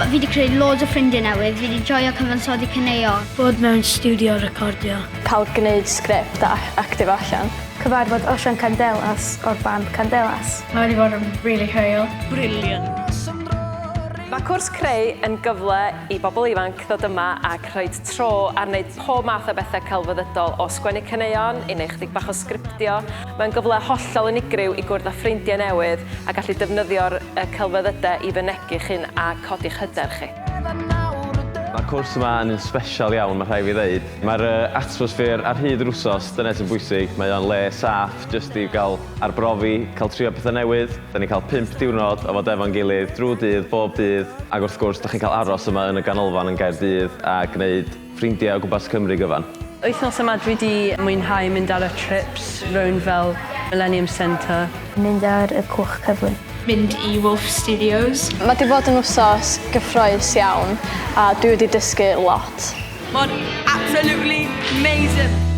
Fi wedi creu loads o ffrindiau newydd, fi wedi joio cyfansoddi caneuon. Bod mewn stiwdio recordio. Cael gwneud sgript a actio fo allan. Cyfarfod Osian Candelas o'r band Candelas. Mae wedi bod yn rili hwyl. Brilliant. Mae cwrs Creu yn gyfle i bobl ifanc ddod yma ac rhoi tro ar wneud pob math o bethau celfyddydol, o sgwennu caneuon i wneud chydig bach o sgriptio. Mae'n gyfle hollol unigryw i gwrdd â ffrindiau newydd a gallu defnyddio'r celfyddydau i fynegi'ch hun a codi'ch hyder chi. Mae'r cwrs yma yn un sbesial iawn, mae rhaid fi ddeud. Mae'r atmosffer ar hyd yr wsos, dyna sy'n bwysig. Mae o'n le saff jyst i gael arbrofi, cael trio pethau newydd. Da ni'n cael 5 diwrnod o fod efo'n gilydd drwy dydd, bob dydd. Ac wrth gwrs, da chi'n cael aros yma yn y ganolfan yn Gaerdydd a gwneud ffrindiau o gwmpas Cymru gyfan. Wythnos yma dwi 'di mwynhau mynd ar y trips rownd fel Millennium Centre. Mynd ar y cwch cyflym. Mynd i Wolf Studios. Mae 'di bod yn wsos gyffrous iawn a dwi wedi dysgu lot. Mae'n absolutely amazing.